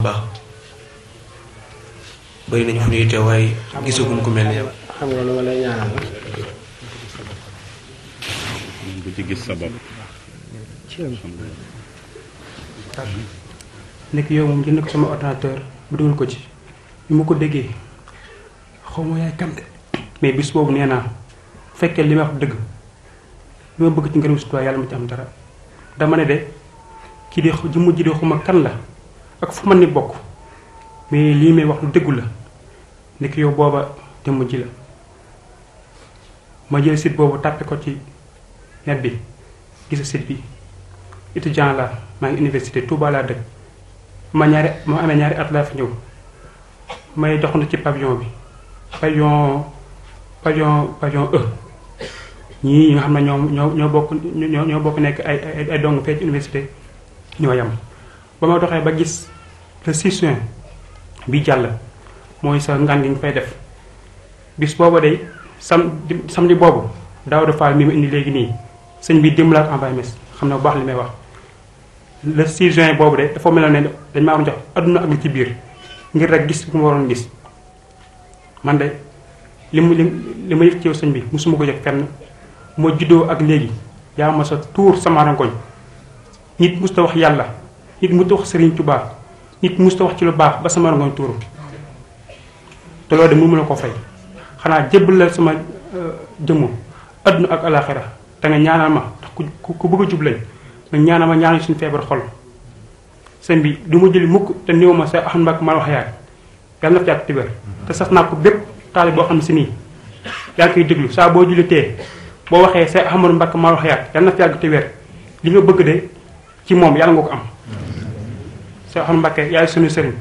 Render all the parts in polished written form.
baax bari nañ fu ñuy teew waaye gisaguñ ko mel ni yow. xam nga lu ma lay ñaanal la. bu ci gis sabab. nekk yow moom jënd ko sama ordinateur bu dugal ko ci bi ma ko déggee xaw ma yaay kam de mais bis boobu nee naa fekkee li ma wax dëgg li ma bëgg ci ngërëm si yàlla ma ci am dara dama ne de kii de jëmm ji de xuma kan la ak fu ma ni bokk mais lii may wax lu dëggu la nekk yow booba jëmm ji la ma jël site boobu tàppe ko ci net bi gisa site bi étudiant la maa ngi université Touba laa dëkk ma amee ñaari at laa fi ñëw may doxantu ci pavillon bi pavillon E ñii nga xam ne ñoo bokk nekk ay dong fee ci université ñoo yam ba ma doxee ba gis le 6 juin bi jàll mooy sa ngan gi ñu fay def bis booba day samedi boobu Daouda Fall mi ma indi léegi nii sëñ bi démb laa ko envoyé message xam ne bu baax li may wax le 6 juin boobu de dafa mel ne dañ maa waroon jox adduna ak li ci biir ngir rek gis bu ma waroon gis man de li ma yëg ci yow sëñ bi musuma ko yëg fenn moo juddoo ak léegi yaa ma sa tuur sama rangoñ nit musta wax yàlla nit musta wax Serigne Touba nit musta wax ci lu baax ba sama rangoñ tuuru te loolu de mënu ma la ko fay xanaa jébbal la sama jëmm adduna ak alaxira te nga ñaanal ma ndax ku bëgg a jub lañ nga ñaanal ma ñaanal suñu feebar xol sëñ bi du ma jëli mukk te néew ma sa Ahmadu Mbàkke mal wax yaay yàlla na fi yàgg tibér te sas naa ko bépp taali boo xam ne si nii yaa ngi koy déglu saa boo julli tee boo waxee sa Ahmadu Mbàkke mal wax yaay yàlla na fi yàgg tibér li nga bëgg de ci moom yàlla nga ko am sa Ahmadu Mbàkke yaay suñu sëriñ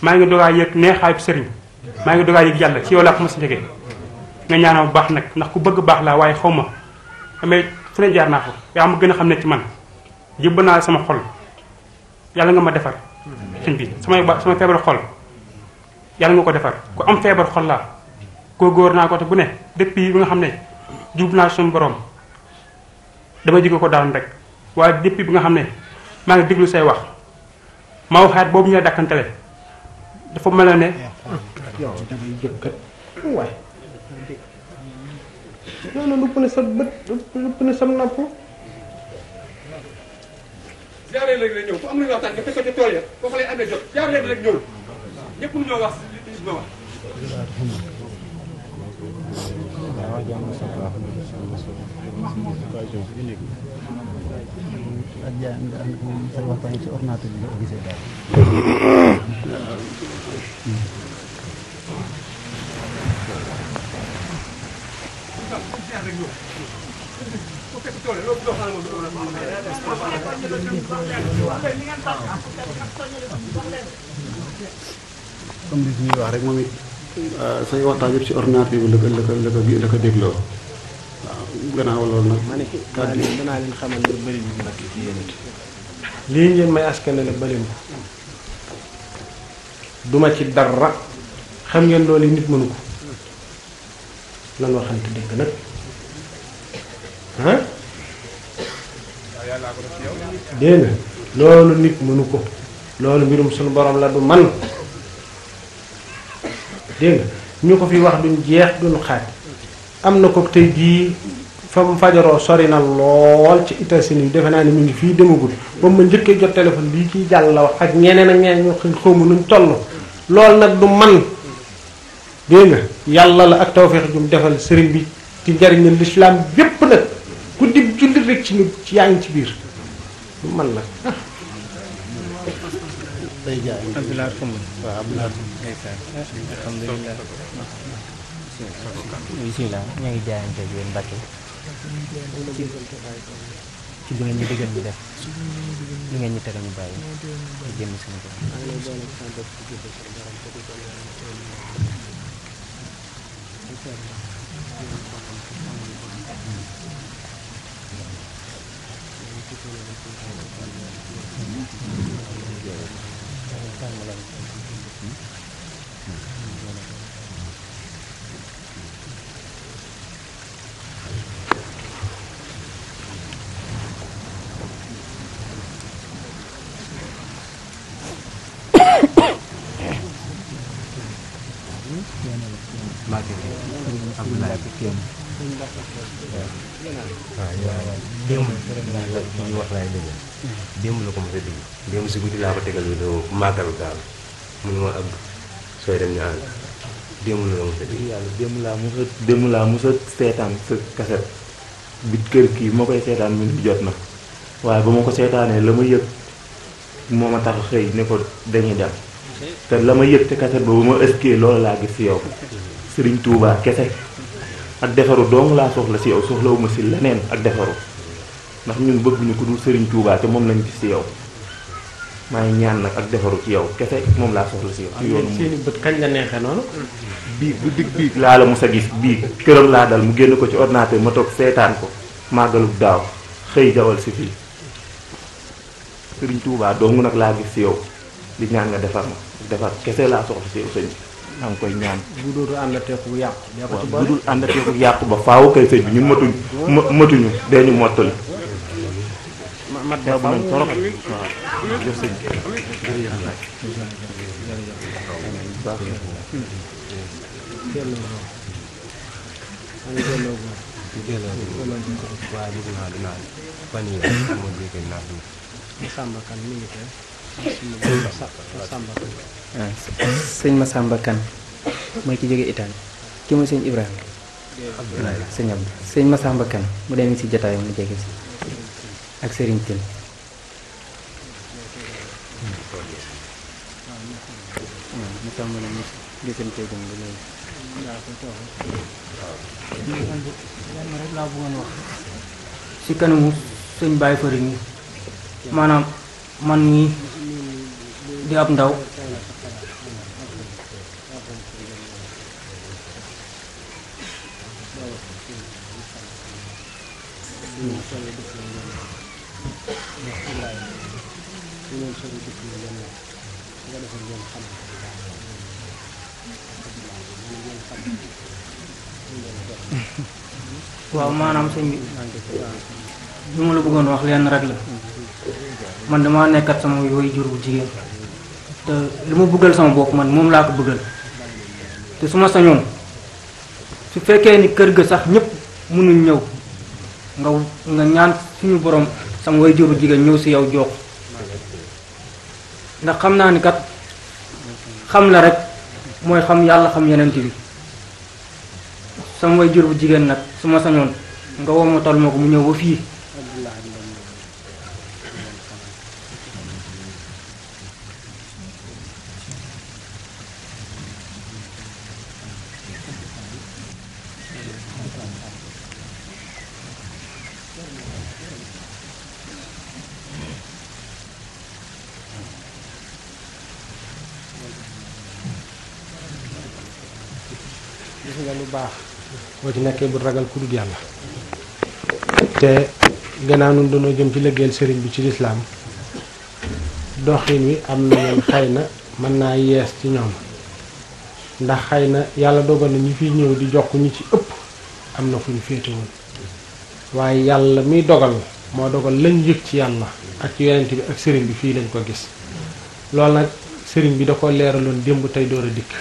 maa ngi dogaa yëg neexaayu sëriñ maa ngi dogaa yëg yàlla ci yow laa ko ma sa jege nga ñaanal bu baax nag ndax ku bëgg baax laa waaye xaw ma amee fu ne jaar naa ko yaa ma gën a xam ne ci man jëbb naa sama xol yàlla nga ma defar sëñ bi sama feebar xol yàlla nga ko defar ku am feebar xol laa góor naa ko te bu ne depuis bi nga xam ne jub naa suñu borom dama jóge ko daal rek waaye depuis bi nga xam ne maa ngi déglu say wax ma waxaat boobu ñooy dakkantele dafa mel ne yow dangay jëkkat waay noonu lupp na sa bët lupp na sam nopp jaar leen rek ñëw fu am nañu waxtaan nga fekk ko ci tool ya foofu lay amee jot jaar leen rek ñëw ñëpp ñu ñoo wax li ma wax comme li ñuy wax rek moom it say waxtaan yëpp ci ordinateur bi la ko dégloo waaw gannaaw loolu nag. ma ne danaa leen xamal ne bëri ñu nag ci yéen it lii ngeen may askane la bëri ma duma ci dara xam ngeen loolu nit mënu ko lan waxante dëgg nag ah dégg nga loolu nit mënu ko loolu mbirum suñu borom la du man dégg nga ñu ko fi wax duñ jeex duñu xaaj am na ko tey jii fa mu fajaroo sori na lool ci États-Unis defe naa ni mu ngi fii demagul ba mu njëkkee jot téléphone bii ciy jàll la wax ak ñeneen ak ñeneen ñu xawma nuñ toll loolu nag du man dégg nga yàlla la ak tawfeex jum defal sëriñ bi ci njariñal lislaam bépp nag ku dib jullit rek ci nit ci yaa ngi ci biir du man nag day jaay Abdoulaye Xumb waaw Abdoulaye alhamdulilah bismillah ñoo ngi jaayante ak yéen Mbàkke ci bi ngeen ñu dëggal ñu def li ngeen ñu tere ñu bàyyi ñu jëm suñu ko Mbacke Abdoulaye démb ñu wax laay dëgg démb la ko mos a dégg démb si guddi laa ko tegal vidéo màggalu daal mu ne ma ab sooy dem ñu ànd démb la mos a dégg yàlla démb laa mos a seetaan sa kaset bi kër kii moo koy seetaan mi ngi jot na waaye ba ma ko seetaanee la ma yëg moo ma tax xëy ne ko dañuy dem te la ma yëg te kaset ba ma ëskee loolu laa gis si yow Serigne Touba kese ak defaru dong laa soxla si yow soxlawuma si leneen ak defaru ndax ñun bëgguñu ku dul Serigne Touba te moom lañ gis si yow maa ngi ñaan nag ak defaru ci yow kese moom laa soxla si yow. ci yoonu seeni bët kañ la neexee noonu. biig bu dig biig laa la mos a gis biig këram laa dal mu génn ko ci ordinateur ma toog seetaan ko màggalub daaw xëy jawal si fii Serigne Touba dong nag laa gis si yow di ñaan nga defar ma defar kese laa soxla si yow sëñ bi maa ngi koy ñaan. bu dootu àndateeku yàqu. waaw bu dul àndateeku yàqu ba faaw kay sëñ bi ñun matuñu dee ñu mottali. mat de faaw nañ torop waaw jëf sëñ bi. waaye dinaa fan yii rek moo dégg naa fi. Massamba Kane mi ngi tey. Massamba Kane. sëñ Massamba Kane mooy ki jóge Italie ki mooy sëñ Ibrahima sëñ Abdou sëñ Massamba Kane mu demee si jotaay mu jege si ak Serigne Tine Massamba na gisante gum bi léegi rek laa bëggoon wax si kanamu sëñ Baye Fari mi maanaam man mii di ab ndaw waaw maanaam sëñ bi li ma la bëggoon wax leen rek la man dama nekkat sama yooyu jur bu jigéen te li ma bëggal sama bopp man moom laa ko bëggal te su ma sañoon su fekkee ni kër ga sax ñëpp mënuñ ñëw nga ñaan suñu borom sama way jur bu jigéen ñëw si yow jox ndax xam naa ni kat xam la rek mooy xam yàlla xam yeneen bi sama way jur bu jigéen nag su ma sañoon nga womatal ma ko mu ñëw ba fii gis nga lu baax boo ci nekkee bu ragal ku dul yàlla te gannaaw nun dañoo jëm ci liggéeyal sëriñ bi ci lislaam doxin wi am na ñoom xëy na mën naa yees ci ñoom ndax xëy na yàlla dogal na ñi fiy ñëw di jox ñi ci ëpp am na fu ñu féete woon waaye yàlla miy dogal moo dogal lañ yëg ci yàlla ak ci yonent bi ak sëriñ bi fii lañ ko gis loolu nag sëriñ bi da ko leeraloon démb tey door a dikk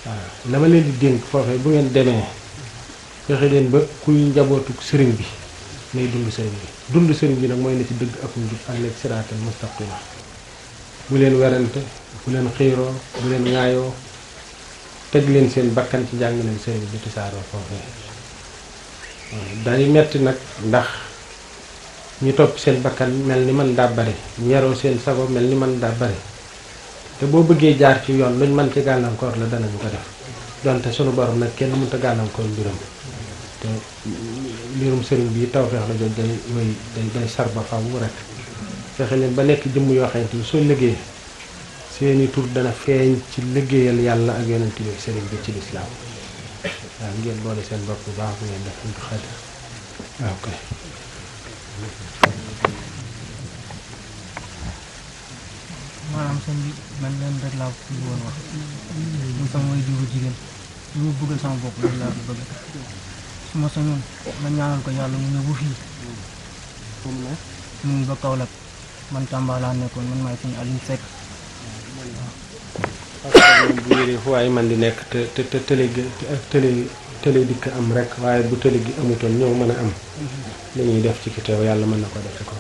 waaw la ma leen di dénk foofee bu ngeen demee fexe leen ba kuy njabootuk sëriñ bi nay dund sëriñ bi nag mooy na ci dëgg ak njub ak nekk siraatal mustaqima bu leen werante bu leen xiiroo bu leen ŋaayoo teg leen seen bakkan ci jàng leen sëriñ bi tisaaroo foofee day metti nag ndax ñu topp seen bakkan mel ni man daa bari ñeroo seen sago mel ni man daa bari te boo bëggee jaar ci yoon luñ mën ci gàllankoor la danañu ko def donte sunu borom nag kenn mënta gàllankoor mbiram te mbirum sëriñ bi tawfeex la jot day wéy day sar ba faw rek fexe leen ba nekk jëmm yoo xamante ni soo liggéey seeni tur dana feeñ ci liggéeyal yàlla ak yonent bi sëriñ bi ci lislaam waaw ngeen boole seen bopp bu baax bu ngeen def ñu xadi waaw kay maanaam sëñ bi man leen rek laa bëggoon wax mu sama way juru jigéen lu mu bëggal sama bopp loolu laa bëgg su ma sañoon ma ñaanal ko yàlla mu ñëw bu fii mu ngi ba Kaolack man Tamba laa nekkoon man maay sëñ Aliou Seck moom bu wéree fu waaye man di nekk te tële gi tële dikk am rek waaye bu tële gi amutoon ñëw mën a am li ñuy def ci ki teew yàlla mën na ko def ci ko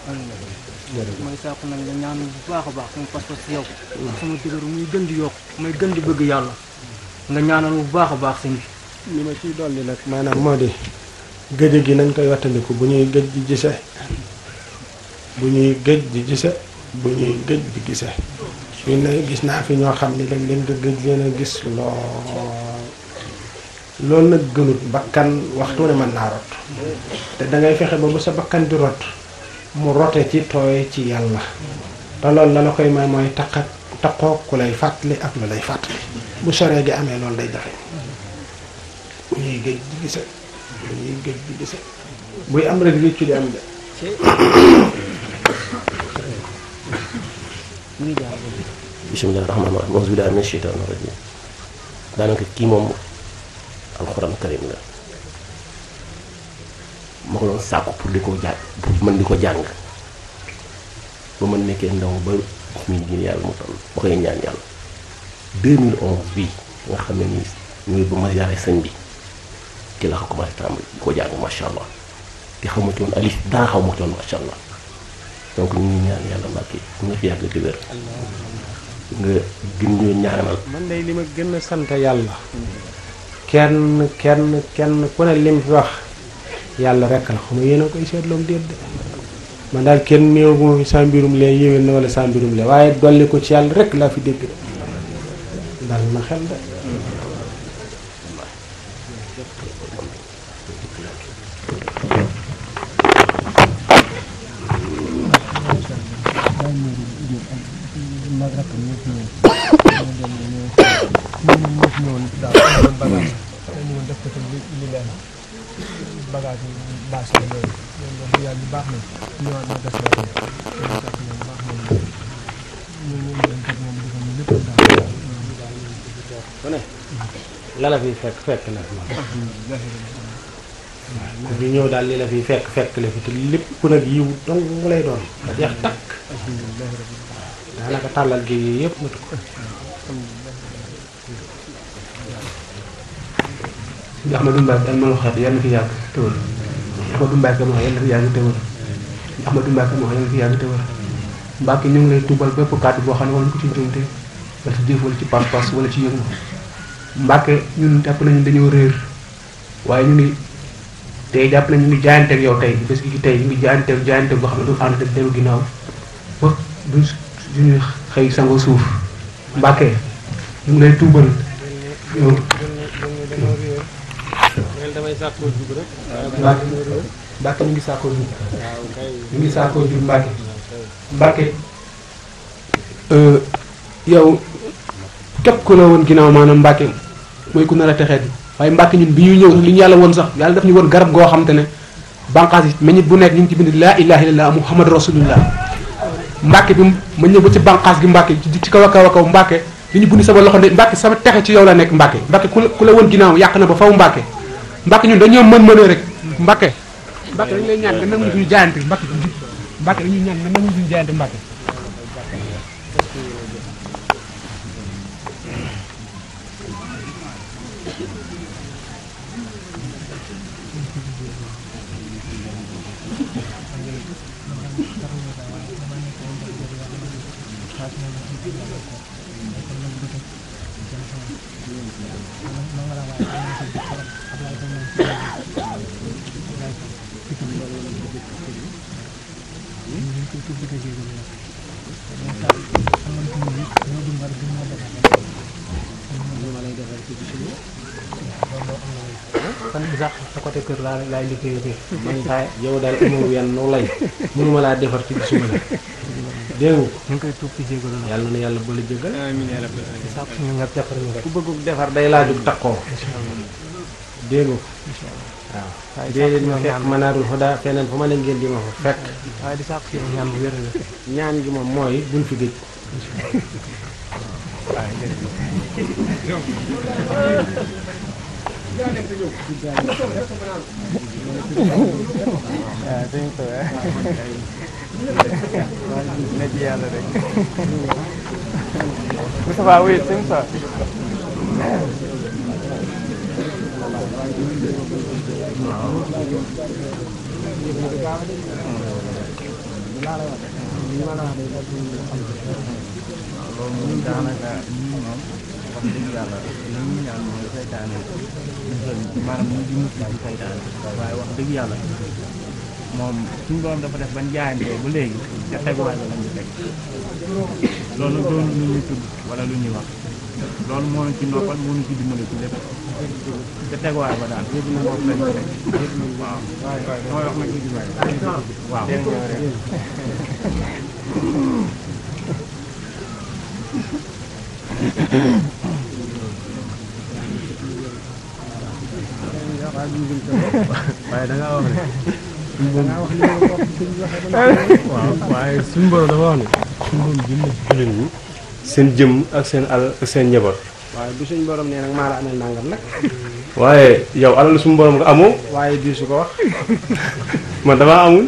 mooy sàkku nag nga ñaan bu baax a baax sama pas-pas ci yow sama dëgëru muy gën di yokk may gën di bëgg yàlla nga ñaanal bu baax a baax sëñ bi li ma ciy dolli nag maanaam moo di gëj gi nañ koy wattandiku bu ñuy gëj di gise bu ñuy gëj di gise bu ñuy gëj di gise fii na gis naa fi ñoo xam ni dañ leen nga gëj leen a gis loolu nag gënut bakkan waxtu ne mën naa rot te dangay fexe ba bu sa bakkan di rot mu rote ci tooy ci yàlla te loolu la la koy may mooy taqoo ku lay fàttali ak lu lay fàttali bu soree gi amee loolu day jafe bu ñuy gëj di gise bu ñuy gëj di gise buy am rek réccu di am de bismillaahi rahmaani rahiim auzu billaahi mina sheytaani rajiim daanaka kii moom alxuraan karim la ma ko doon sàkku pour di ko jàng pour mën di ko jàng ba ma nekkee ndaw ba mi ngi yàlla mu toll ba koy ñaan yàlla 2011 bii nga xam ne nii ñuy ba ma yaare sëñ bi ci la ko commencé tàmbali di ko jàng macha allah te xamatu woon alif daa xamatu woon macha allah donc ñu ngi ñaan yàlla Mbàkke nga fi yàgg di wér nga gën ñu ñaanal. man day li ma gën a sant yàlla kenn ku ne lim fi wax yàlla rek la xam nga yéen a koy seetloom déet de man daal kenn néew bu ma fi saa mbirum lee yéwén na wala saa mbirum lee waaye dolli ko ci yàlla rek laa fi dégg de dal na xel de. la fi fekk na fi ku fi ñëw daal li la fi fekk la fi te lépp ku nag yiw dong mu lay doon da jeex takk daanaka tàllal gi yi yëpp matu ko Ahmadou Mbacke ak Mawal xeet yàlla na fi yàgg te wër Ahmadou Mbacke moo yàlla na fi yàgg te wër Ahmadou Mbacke moo yàlla na fi yàgg te wër Mbacke ñu ngi lay tuubal bépp kàddu boo xam ne wala ko ci njuumte wala ci jëf wala ci pas-pas wala ci yëngu Mbacke ñun jàpp nañu dañoo réer waaye ñu ngi tey jàpp nañu ñu ngi jaayanteeg yow tey bés gi tey ñu ngi jaayanteeg boo xam ne du ànd ak dellu ginnaaw ba duñu xëy sango suuf Mbacke ñu ngi lay tuubal yow. damay sàkkoo jub rek. Mbacke ñu ngi sàkkoo jub. ñu ngi sàkkoo jub Mbacke. Mbacke yow képp ku la woon ginnaaw maanaam Mbacke mooy ku nar a texeet waaye Mbacke ñun bi ñuy ñëw li ñu yàlla woon sax yàlla daf ñu woon garab goo xam te ne bànqaas yi meññit bu nekk ñu ngi ci bind laa ilaha illallah muhammad rasulullah Mbacke bi ma ñëw ba ci bànqaas gi Mbacke ci kaw a kaw a kaw Mbacke li ñu bundi sama loxo de Mbacke sama texe ci yow la nekk Mbacke Mbacke ku la woon ginnaaw yàq na ba faw Mbacke Mbacke ñun dañoo mën rek Mbacke dañu lay ñaan nga nangu suñu jaayante Mbacke dañuy ñaan nga nangu suñu jaayante Mbacke kon sax sa côté kër laay liggéey man saa yow daal amoo yenn nu lay mënuma laa defar ci gisuma la dégg nga ñu ngi koy tuub ci jégalu na yàlla na yàlla boole jégal amiin yaa rabbi sax ñu nga defar ñu rek ku bëgg defar day laajug takkoo dégg nga waaw déedéet ma fekk Manaarul Huda feneen fu ma ne ngeen di ma fa fekk waaye di sax ci ñaan bu wér ñaan gi moom mooy buñ fi gëj dañ ko ne ci yàlla rek Moustapha oui sëñ Moussa. loolu moom daanaka ñun moom wax dëgg yàlla li ñu ñaan mooy saytaane maanaam ñu di mucc ci saytaane waaye wax dëgg yàlla moom suñu borom dafa def bañ jaayantee ba léegi ca teguwaay ba lañu teg loolu doon lu ñuy tudd wala lu ñuy wax loolu moo ñu ci noppal moo ñu ci dimbali ci lépp ca teguwaay ba daal foofu lañu teg waaw mooy wax nag waaw waaye da ngaa wax ne. da ngaa wax li nga wax suñu waxee ba waaw waaye suñu borom dafa wax ne. suñu borom jëm na ci jullit ñi seen jëm ak seen alal ak seen njaboot. waaye bu suñu borom nee nag maa la amee nangam nag. waaye yow alal suñu borom nga amoo. waaye di su ko wax. man damaa amul.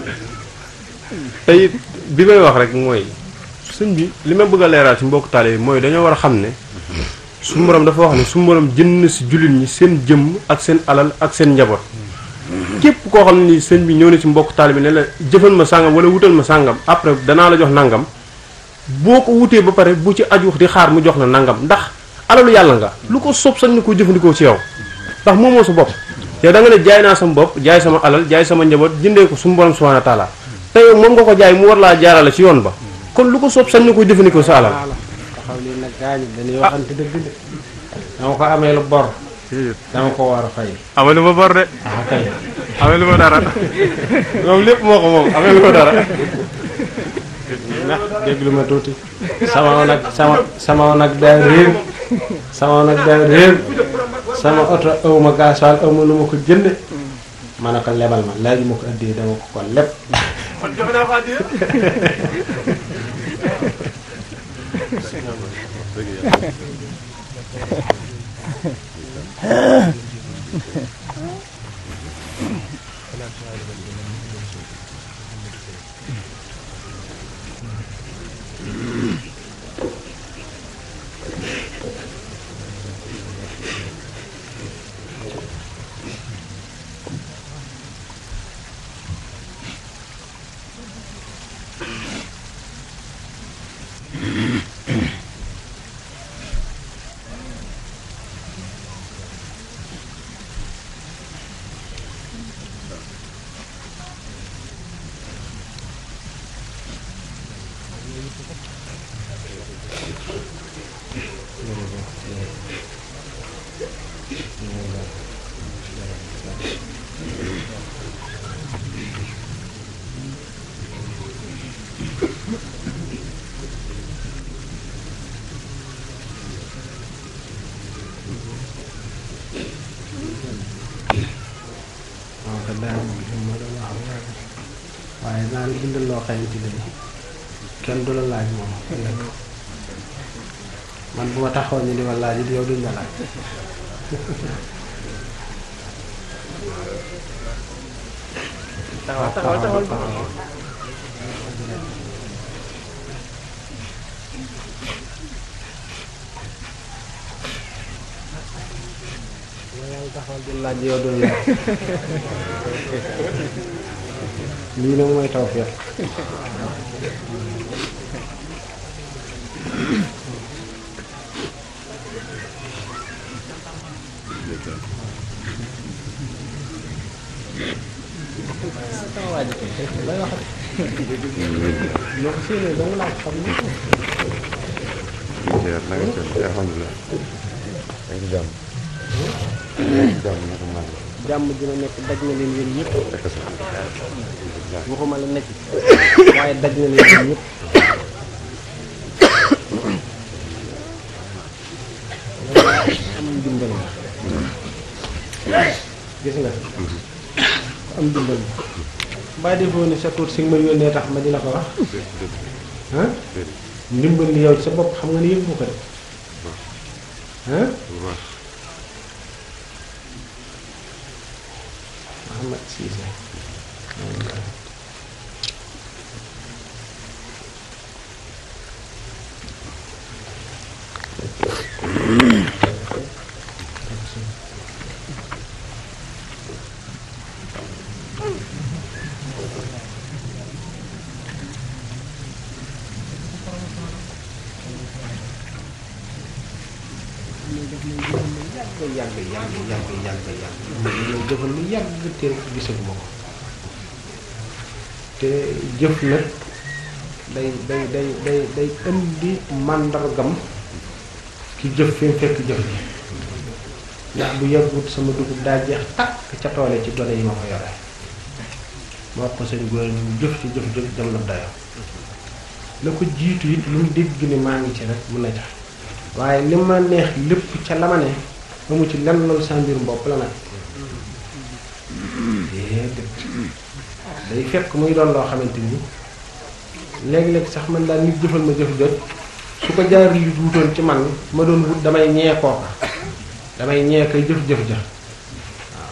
te it bi may wax rek mooy sëñ bi li ma bëgg a leeral ci mbokk taale yi mooy dañoo war a xam ne. suñu borom dafa wax ne suñu borom jënd na si jullit ñi seen jëmm ak seen alal ak seen njaboot. képp koo xam ne ni sëñ bi ñëw na ci mbokk taal bi ne la jëfal ma sàngam wala wutal ma sàngam après danaa la jox nangam boo ko wutee ba pare bu ci aju di xaar mu jox la nangam ndax alalu yàlla nga lu ko soob sañ na ko jëfandikoo ci yow ndax moomoo sa bopp yow da nga ne jaay naa sama bopp jaay sama alal jaay sama njaboot jëndee ko suñu borom subhanahu wa taala te yow moom nga ko jaay mu war laa jaarale ci yoon ba kon lu ko soob sañ na ko jëfandikoo sa alal. taxaw lii nag gaañu dañuy waxante dëgg de dama ko amee lu bor dama ko war a fay. amalu ma bor de. ah kay. amalu ma dara. moom lépp moo ko moom amalu ma dara. ndax déglu ma tuuti. sama nag daa réer. sama nag daa réer. sama oto aw ma gasoil aw ma lu ma ko jënde ma ne ko lebal ma laaj ma ko addee dama ko leb. kon joxe naa ko addee. waaye naa la bindal loo xamante ne kenn du la laaj moom ëllëg man bu ma taxaw ñu di ma laaj it yow duñ la laaj. taxawal. yàlla taxawal di laaj yow duñ laaj. lii nag mooy tawfeex. jàmm dina nekk daj na leen yéen ñëpp. waxuma la nekk waaye daj na leen yéen ñëpp. am ndimbal gis nga am ndimbal mbaa defoo ne sa tuut si nga ma yónnee tax ma di la ko wax ah ndimbal li yow sa bopp xam nga ne yëngu ko de ah Mouhamed Cissé ñëw jëfal lu yàgg te gisaguma ko te jëf nag day indi màndargam ki jëf fi mu fekk jëf ji ndax bu yàggut sama dugub daa jeex takk ca toole ci gone yi ma ko yore ma wax ko seen góor ñu jëf ci jëf dem la dayo la ko jiitu it lu mu dégg ni maa ngi ci rek mun na jax waaye li ma neex lépp ca la ma ne amu ci lenn loolu sa mbirum bopp la nag day fekk muy doon loo xamante ni léeg-léeg sax man daal nit jëfal ma jëf jot su ko jaar li wutoon ci man ma doon wut damay ñee kooka damay ñee kay jëf-jëf ja waaw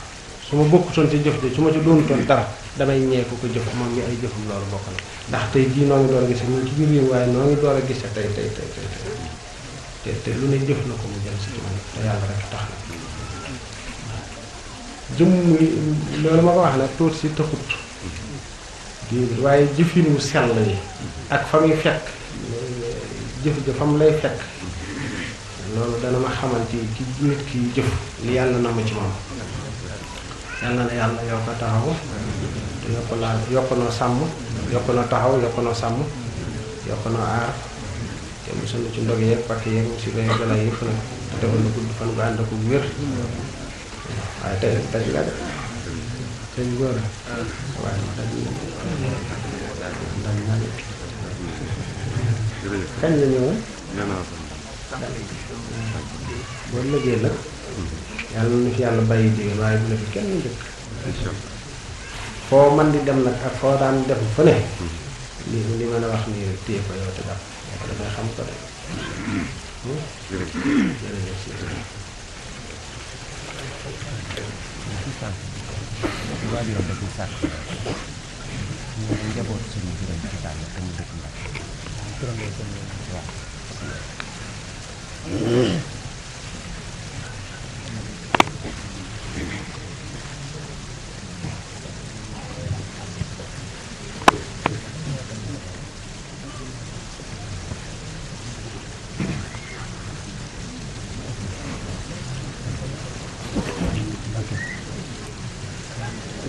su ma bokkutoon ci jëf ja su ma ci doonutoon dara damay ñee ko ko jëf moom mi ay jëfam loolu bokk na ndax tey jii noo ngi door a gise ñu ci biir réew waaye noo ngi door a gise tey te lu ne jëf na ko mu jëm si ci man te yàlla rek tax na jëm muy loolu ma ko wax nag tuut si taxut waaye jëfin wu sell yi ak fa muy fekk jëf ja fa mu lay fekk loolu dana ma xamal ci nit ki jëf li yàlla na ma ci moom yàlla na yàlla yow ko taxaw te yokk noo sàmm yokk noo taxaw yokk noo sàmm yokk noo aar te mosul na ci ndog yeeg pakk yeeg si bay gala yëpp nag te defal na gudd fan bu ànd ak wér waaye tey taj la de sëñ góor waaye taj na kañ la ñëwoon boo lëgee nag yàlla na fi yàlla bàyyi jigéen waaye bu la fi kenn njëkk foo man di dem nag ak foo daan def fu ne li mën a wax nii rek téye ko yow te jàpp boo ko defee xam ko de waajuram dafa sàkk ñu njaboot suñu juróom ci tànn te mu dëkk Mbàkke waaw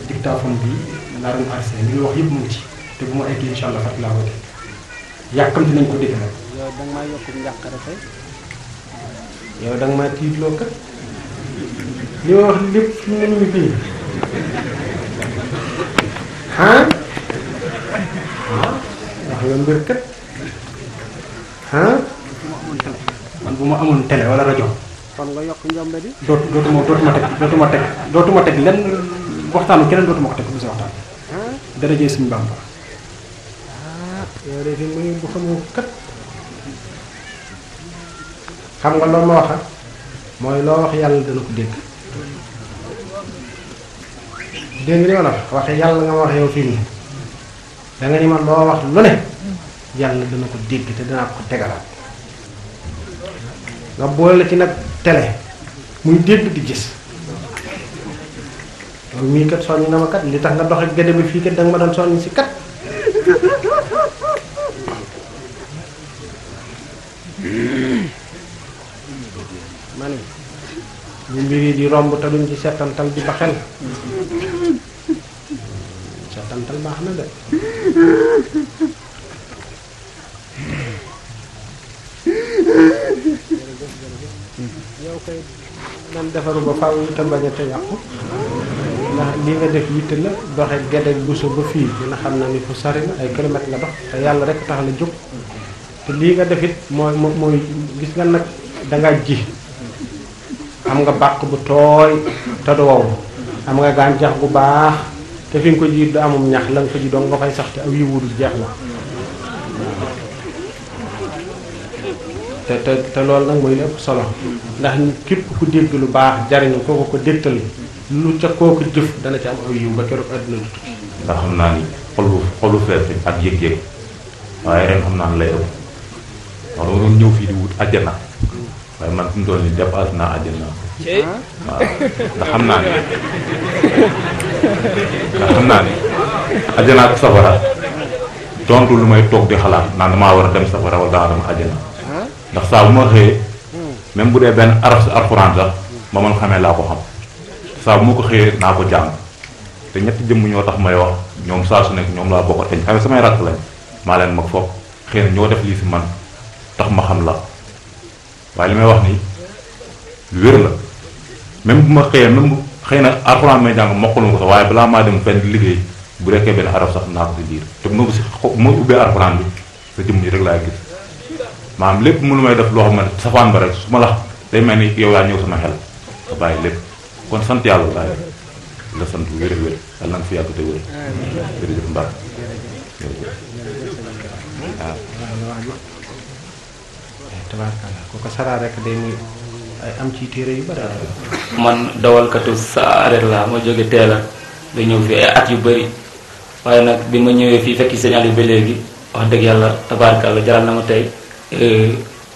dictaphone bi laa doon arrêté li nga wax yëpp mu ngi ci te bu ma eggee incha allah fat laa ko dégg yàkkamti nañ ko dégg nag. yow da nga maa yokk njàqare tey. yow da nga maa tiitloo kat li ma wax lépp fi mu ne nii fii wax nga mbir kat man bu ma amoon télé wala rajo. kon nga yokk njombe di. dootuma teg lenn waxtaanu keneen dootuma ko teg bu sa waxtaan. darajee suñu Bàmba. yow de fi mu bu xamoo kat xam nga loolu ma waxa mooy loo wax yàlla dana ko dégg dégg nga li ma la waxe yàlla nga ma wax yow fii nii da nga ni ma loo wax lu ne yàlla dana ko dégg te danaa ko tegalaat nga boole ci nag télé muy dégg di gis yow mii kat soññ nga ma kat li tax nga doxe gëdë bi fii kat da nga ma doon soññ si kat ma ni ñu mbir yi di romb te duñ ci settantal di ba xel settantal baax na de yow kay nan defaru ba faaw te bañ a te yàqu ndax li nga def yitte la doxe gedeg buso ba fii dina xam na ni fu sori na ay kilomètres nga dox te yàlla rek tax la jóg te lii nga def it mooy gis nga nag danga ji am nga bàq bu tooy te du wow am nga gàncax bu baax te fi nga ko ji du amum ñax la nga ko ji doon nga fay sax te aw yi wudul jeex na te loolu nag mooy li ëpp solo ndax képp ku dégg lu baax jariñu kooku ko dégtal lu ca kooku jëf dana ci am aw yiw ba keroog àdduna du tukki ndax xam naa ni xolu fees bi ak yëg-yëg waaye ren xam naa ni lay ëpp wax dama doon ñëw fii di wut àjjana waaye man fi mu toll nii dépassé naa àjjana waaw ndax xam naa ni àjjana ak safara tontu lu may toog di xalaat naan damaa war a dem safara wala daa dem àjjana ndax saa bu ma xëyee même bu dee benn araf si alxuraan sax ma man xamee laa ko xam saa bu ma ko xëyee naa ko jàng te ñetti jëmm ñoo tax may wax ñoom saa su nekk ñoom laa bokk te xamee samay rakk lañ maa leen mag foog xëy na ñoo def lii si man tax ma xam la waaye li may wax nii wér la même bu ma xëyee même bu xëy na alxuraan may jàng mokkalu ko sax waaye balaa maa dem fenn liggéey bu rekkee benn araf sax naa ko si biir te bu ma ubbee alxuraan bi sa jëmm yi rek laay gis maanaam lépp mënu may def loo xam ne safaan ba rek su ma la day mel ni yow yaa ñëw sama xel nga bàyyi lépp kon sant yàlla laay la sant wér wér yàlla na nga fi yàgg te wér jërëjëf Mbacke jërëjëf waaw tabaarkalla ku ko saraa rek day muy ay am ci téere yu bari man dawalkatu sareet la ma jóge teela da ñëw fi ay at yu bëri waaye nag bi ma ñëwee fii fekki signal yi ba léegi wax dëgg yàlla tabaarkalla jaral na ma tey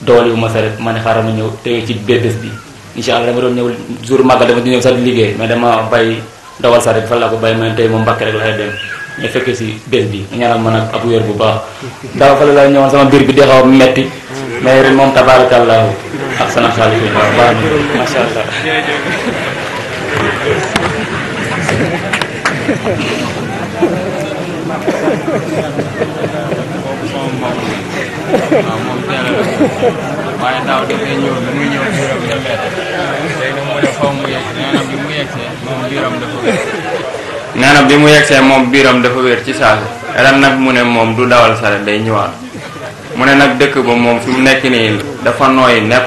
dawal yu ma sareet ma ne xaaral ma ñëw tey ci bés bi incha allah dama doon ñëw jour màggal dama di ñëw sax di liggéey mais dama bàyyi dawal sareet fan laa ko bàyyi ma ne tey moom Mbàkke rek laay dem ñu fekkee si bés bi nga ñaanal ma nag ab wér bu baax daaw fa la ñëwoon sama biir bi di xaw a metti mais ren moom tabaarkalla ak sana xaalis bu baax baax na macha allah. waaw moom teel a waaye daaw dafay ñëw bi muy ñëw biiram la mel léegi nag mu ne faw mu yegg nee na bi mu yegsee moom biiram dafa wér. nee na bi mu yegsee moom biiram dafa wér ci saasi ren nag mu ne moom du dawal saret day ñëwaat mu ne nag dëkk ba moom fi mu nekk nii dafa nooy nepp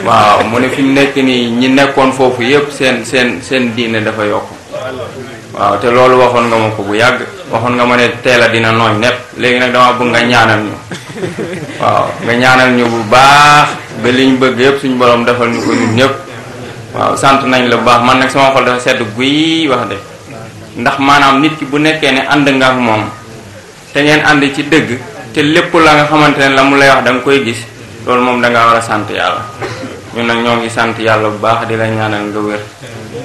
waaw mu ne fi mu nekk nii ñi nekkoon foofu yëpp seen diine dafa yokk waaw te loolu waxoon nga ma ko bu yàgg waxoon nga ma ne teel a dina nooy nepp léegi nag dama bëgg nga ñaanal ñu waaw nga ñaanal ñu bu baax ba liñ bëgg yëpp suñu borom defal ñu ko ñun ñëpp waaw sant nañ la bu baax man nag sama xol dafa sedd guy wax de ndax maanaam nit ki bu nekkee ne ànd nga ak moom te ngeen ànd ci dëgg te lépp la nga xamante ne la mu lay wax da nga koy gis loolu moom da nga war a sant yàlla ñun nag ñoo ngi sant yàlla bu baax di la ñaanal nga wér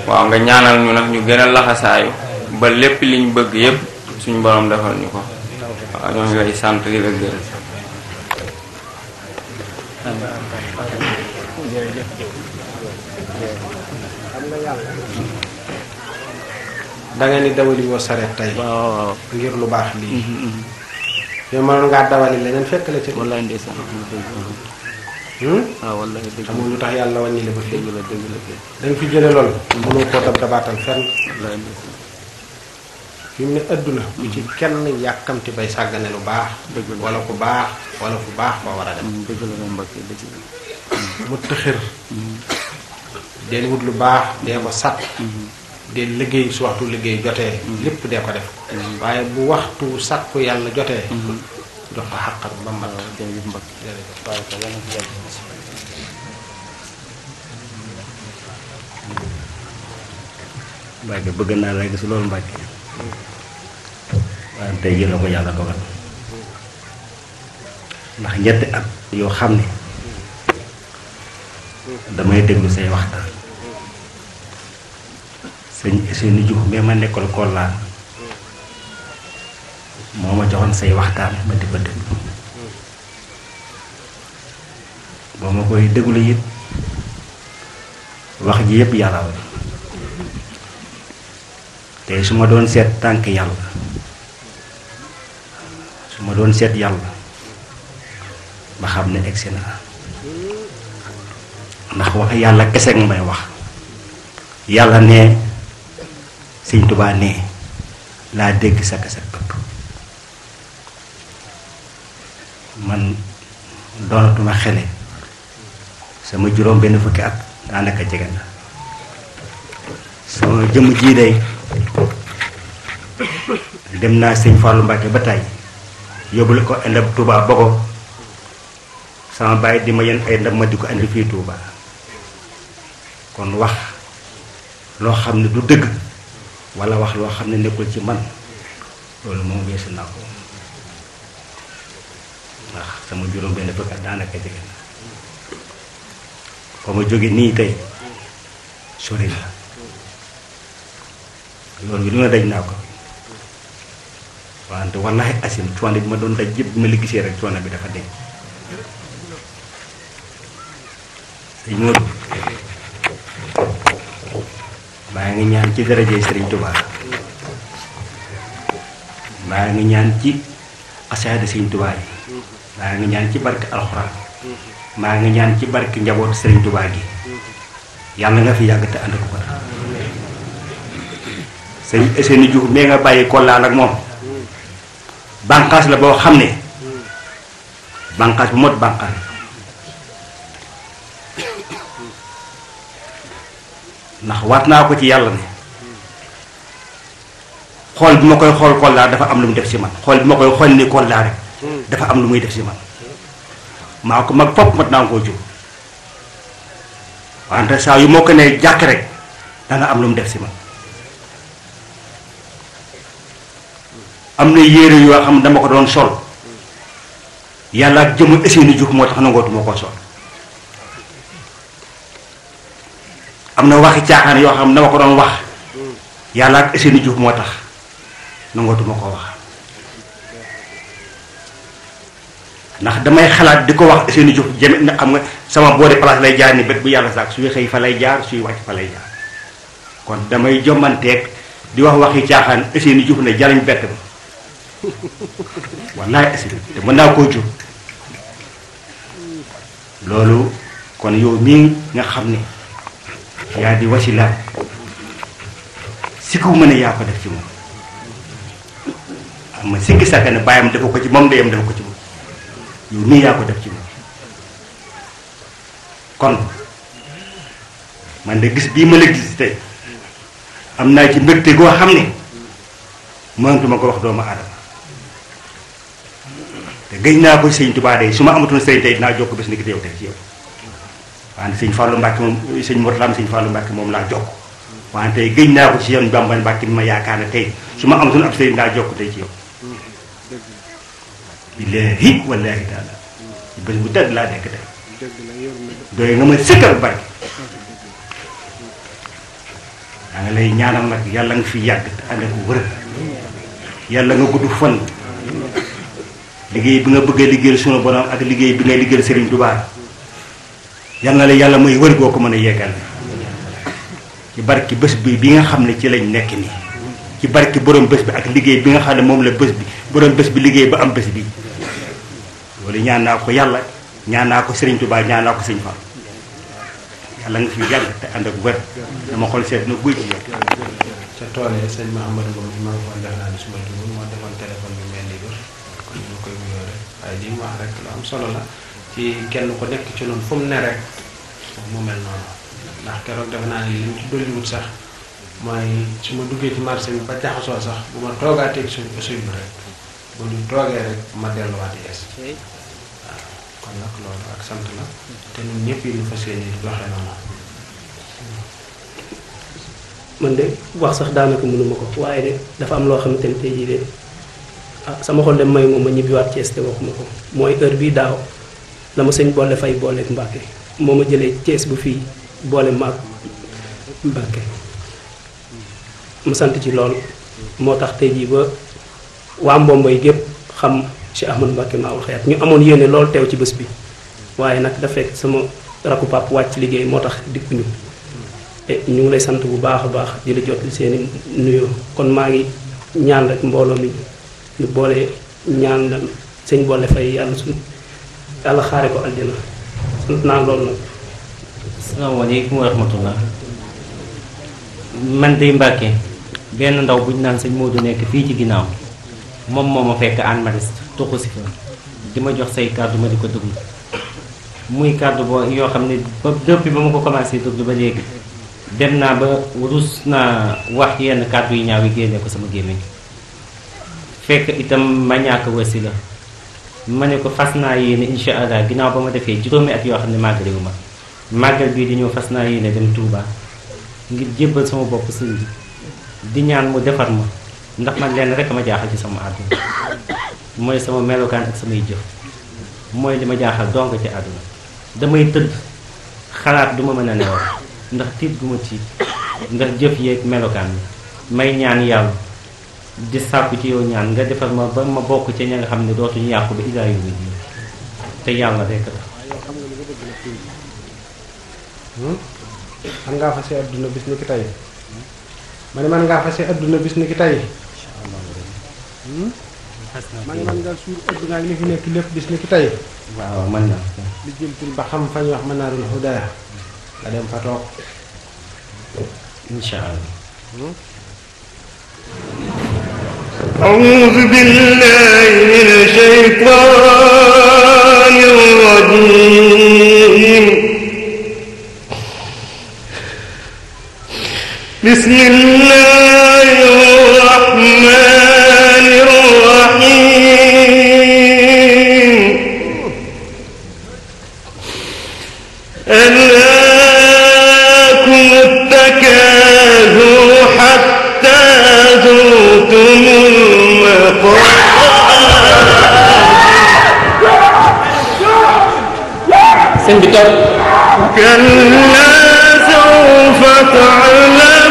waaw nga ñaanal ñu nag ñu gën a laxasaayu ba lépp liñ bëgg yëpp suñu borom defal ñu ko waaw ñoo ngi lay sant di la gërëm. da ngeen di dawali woo sareet tey ngir lu baax lii mais mënoon ngaa dawali leneen fekk la ci wallaay ndeysaan waaw wallaay dëgg xamul lu tax yàlla wàññi la ba fii dëgg la da nga fi jële loolu mënoo koo dab dabaatal fenn wallaay ndeysaan fi mu ne adduna bu ci kenn yàkkamti bay sàggane lu baax wala ku baax wala fu baax ba war a dem dëgg la Mbacke dëgg la mu tëxër deel wut lu baax dee ko sat dee liggéey su waxtu liggéey jotee lépp dee ko def waaye bu waxtu sàkku yàlla jotee jox ko xàqat ba mat jërëjëf Mbacke Mbacke bëgg naa la gis loolu Mbacke waaye tey jii la ko yàlla dogal ndax ñetti at yoo xam ne damay déglu say waxtaan sëñ Ousseynou Diouf mais ma nekkoon Kolda moo ma joxoon say waxtaan ma di ko déglu boo ma koy déglu it wax ji yëpp yàlla la te su ma doon seet tànk yàlla su ma doon seet yàlla ba xam ne egsi na ndax wax yàlla kese nga may wax yàlla ne Sëñ Tuubaa ne laa dégg sa kese bëpp man doonatuma xele sama juróom benn fukki at daanaka jege na sama jëmm jii day dem naa Sëñ Fallou Mbacke ba tey yóbbule ko indab Touba ba ko sama bàyyi di ma yenn ay ndab ma di ko indi fii Touba kon wax loo xam ne du dëgg walla wax loo xam ne nekkul ci man loolu moom weesu naa ko ndax sama juróom benn fukk daanaka jege na fa ma jóge nii tey sori na loolu bi lu ne daj naa ko wante wallahi asim coono bi ma doon daj yëpp bi ma la gisee rek coono bi dafa deñ sëñ Modou maa ngi ñaan ci daraje Sëriñ Touba maa ngi ñaan ci asaada Sëriñ Touba yi maa ngi ñaan ci barke alxuraan maa ngi ñaan ci barke njabootu Sëriñ Touba gi yàlla nga fi yàgg te ànd ko bara sëñ Ousseynou Diouf mais nga bàyyi kollaal ak moom bànqaas la boo xam ne bànqaas bu mot bànqaas ndax waat naa ko ci yàlla ne xool bi ma koy xool kollaa dafa am lu mu def si man xool bi ma koy xool ni kollaa rek dafa am lu muy def si man maa ko mag fopp mat naa koo jóg wante saa yu moo ko ne jàkk rek danga am lu mu def si man am na yére yoo xam dama ko doon sol yàlla ak jëmu Ousseynou Diouf moo tax nangootu moo ko sol am na waxi caaxaan yoo xam dama ko doon wax yàlla ak Ousseynou Diouf moo tax nangootu ma ko wax ndax damay xalaat di ko wax Ousseynou Diouf jëme na xam nga sama boori place lay jaar ni bët bu yàlla saak suy xëy fa lay jaar suy wàcc fa lay jaar kon damay jommanteeg di wax waxi caaxaan Ousseynou Diouf ne jariñ bett ma wallaay Ousseynou te mën naa koo jur loolu kon yow mii nga xam ne yaa di wasila si ko mën a yaa ko def ci moom am ma sikki sàkka ne bàyyam dafa ko ci moom ndeyam dafa ko ci moom yow mii yaa ko def ci moom kon man de gis bii ma la gis tey am naa ci mbégte goo xam ne mënatuma ko wax doomu aadama te gëj naa ko sëñ Tuubaa de su ma amatoon sëñ tey dinaa jokk bés ni ki yow tey ci yow wante sëñ Fallou Mbacke moom sëñ Mourtala sëñ Fallou Mbacke moom laa jokk wante tey gëj naa ko ci yoon Bamba Mbacke bi ma yaakaar ne tey su ma amatoon ab sëñ dinaa jokk tey ci yow billaahi wallaahi taala ci bés bu tedd laa nekk tey doy nga ma sëkkal barke daa nga lay ñaanal nag yàlla nga fi yàgg te ànd ak wër yàlla nga gudd fan liggéey bi nga bëgg a liggéeyal sunu borom ak liggéey bi ngay liggéeyal Serigne Touba yal na la yàlla mooy wër goo ko mën a yeggal ci barki bés bi nga xam ne ci lañ nekk nii ci barki borom bés bi ak liggéey bi nga xam ne moom la bés bi borom bés bi liggéey ba am bés bi loolu ñaan naa ko yàlla ñaan naa ko Serigne Touba ñaan naa ko Serigne Fall yàlla nga fi yàgg te ànd ak wër dama xol seet na guy ci yow. ca toolee sëñ Mahamadou Ngom maa ngi ko def naa ne su ma juumul moo defoon téléphone bi mel ni bër kon ñu koy wuyoo rek waaye li mu wax rek lu am solo la ci kenn ku nekk ci noonu fu mu ne rek mu mel noonu ndax keroog defe naa ne li mu ci dolliwut sax mooy su ma duggee ci marché bi ba jaxasoo sax bu ma toogaatee suñ bi rek bu ñu toogee rek ma delluwaat yees waaw kon nag loolu ak sant la te ñun ñëpp yi ñu fas yéene di doxee noonu. man de wax sax daanaka mënuma ko waaye de dafa am loo xamante ne tey jii de ah sama xol de may moom ma ñibbiwaat Thiès te waxuma ko mooy heure bii daaw la ma sëñ boole fay booleeg Mbàkke moo ma jëlee Thiès bu fii boole maag Mbàkke ma sant ci lool moo tax tey jii ba waa Mbomboy gépp xam Cheikh Ahmadou Mbàkke Maawul Xayaat ñu amoon yéene lool teew ci bés bi waaye nag da fekk sama rakku pap wàcc liggéey moo tax dikkuñu ñu ngi lay sant bu baax a baax di la jot li seeni nuyoo kon maa ngi ñaan rek mbooloo mi ñu boole ñaan la sëñ boole fay yàlla suñu yàlla xaare ko aljana sant naa loolu nag. asalaamaaleykum wa rahmatullah man day Mbàkke benn ndaw bu ñu naan sëñ Modou nekk fii ci ginnaaw moom moo ma fekk Hann Mariste tuxu si fa di ma jox say kàddu ma di ko déglu muy kàddu boo yoo xam ne ba depuis ba ma ko commencé déglu ba léegi dem naa ba rus naa wax yenn kàddu yu ñaaw yi génne ko sama gémmiñ fekk itam ma ñàkk wasi la ma ne ko fas naa yéene incha allah ginnaaw ba ma defee juróomi at yoo xam ne màggalewu ma màggal bii di ñëw fas naa yéene dem Touba ngir jébbal sama bopp sëñ bi di ñaan mu defar ma ndax man lenn rek ma jaaxal ci sama àdduna mooy sama melokaan ak samay jëf mooy li ma jaaxal donc ci àdduna damay tëdd xalaat duma mën a nelaw ndax tiit gu ma tiit ndax jëf yeeg melokaan bi may ñaan yàlla di sàkku ci yow ñaan nga defar ma ba ma bokk ci ña nga xam ne dootuñu yàqu ba ilaa yu te yàlla rekk tax man ngaa fase adduna bis ni ki tey ma ne man ngaa fase adduna bis ni ki tey ma ne man ngaa suur adduna ak li fi nekk lépp bis ni ki tey waaw man na li jëntul ba xam fañ wax Manaarul Hudaa nga dem fa toog insha Allah. أعوذ بالله من الشيطان الرجيم بسم الله الرحمن الرحيم ألهاكم التكاثر حتى زرتم sëñ bi toog كلا سوف تعلمون